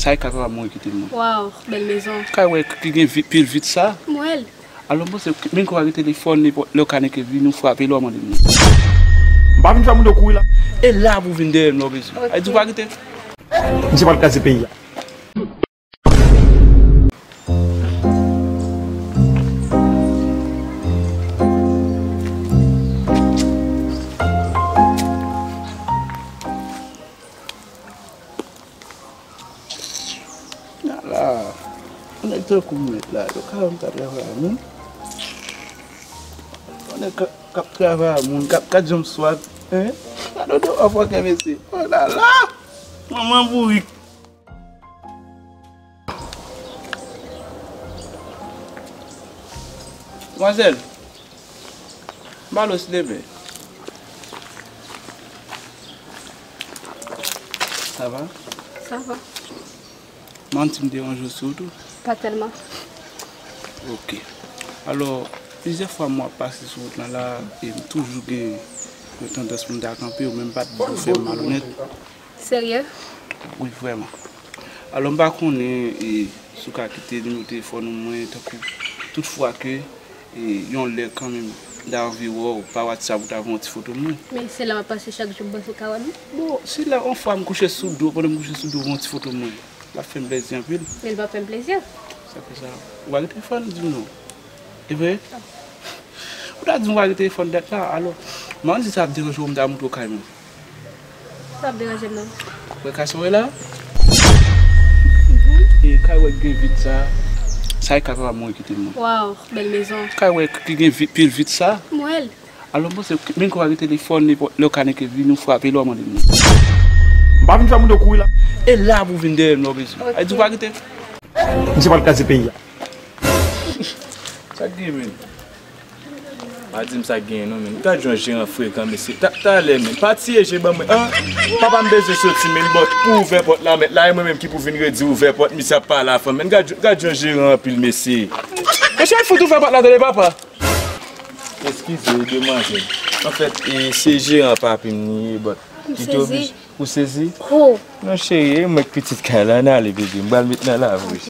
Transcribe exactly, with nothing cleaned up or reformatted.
Sa e kay papa m wi ki te mwen. Waw, bèl mezon. Kay wè ki gen vi- pil vit sa. M wè l. Alò, m panse, men kwa gen telefòn, nenpòt lè w ka neke vin, ou frape lè w mande moun. M pa vin fè moun yo kouri la. E la pou vin dèyè m lè w bezwen. Ok. Ay di w pa kite. Misye pral kraze peyi a. Ala, yon nèg tankou m mèt la, yo ka wè m ka travay a moun. Yon nèg k ap, k ap travay a moun, k ap, gad jan m swag, hein? Gad odò anfòkè mesye. Oh la la! Manman bourik. Demwazèl, m ba w silvouplè. Ça va? Ça va. M santi m deranje w sou wout ou? Pa tèlman. Ok. Alò, plizyè fwa m ap pase sou wout lan la, e m toujou gen yon tandans pou m ta kanpe w, men m pa t vle w fè m malonèt. Serye? Wi, vrèman. Alò, m pa konnen, e, si w ka kite nimewo telefòn ou mwen, tankou tout fwa ke, e, yon lè kanmenm, m ta anvi wè w pa WhatsApp, ou ta voye yon ti foto mwen. Men se la m ap pase chak jou, m panse w ka wè m. Bon, si lè yon fwa m kouche sou do, pandan m kouche sou do, ou voye yon ti foto mwen, l ap fè m plezi anpil. Men l p ap fè m plezi. Sa fè sa. Ou pa gen telefòn, di m non. E vre? Ou ta di m w pa gen telefòn dat la, alò, m ann di sa ap deranje w, m ta montre w kay mwen. Sa ap deranje m non. Wè kay sa w wè la? Mhm. E kay wè gen vit sa. Sa e kay papa m wi ki te mwen. Waw, bèl mezon. Kay wè ki gen vit, pil vit sa. M wè l. Alò, m panse, men kwa gen telefòn, nenpòt lè w ka neke vin, ou frape lè w mande moun. M pa vin fè moun yo kouri la. E la pou vin dèyè m lè w bezwen. Ok. Ay di w pa kite. Misye pral kraze peyi a. Sa k gen, men? Pa di m sa k genyen non, men. Gad yon jeran frekan, mesye. Ta-, talè, men. Pa tiye je ban mwen, an? Papa m bezwen soti, men, but pou ouvè pòt la, mèt la, e mwen menm ki pou vin redi ouvè pòt, misye ap pale a fanm, men. Gad, gad yon jeran anpil, mesye. Mesye, al fout ouvè pòt la, tande, papa. Eskize, demwazèl. Anfèt, e, se jeran papi m li ye, but li te oblije. Ou sezi? Oh. Non, cheri, e mwen k pitit kay la, ann ale, bebe. M pral met nan lav, wi.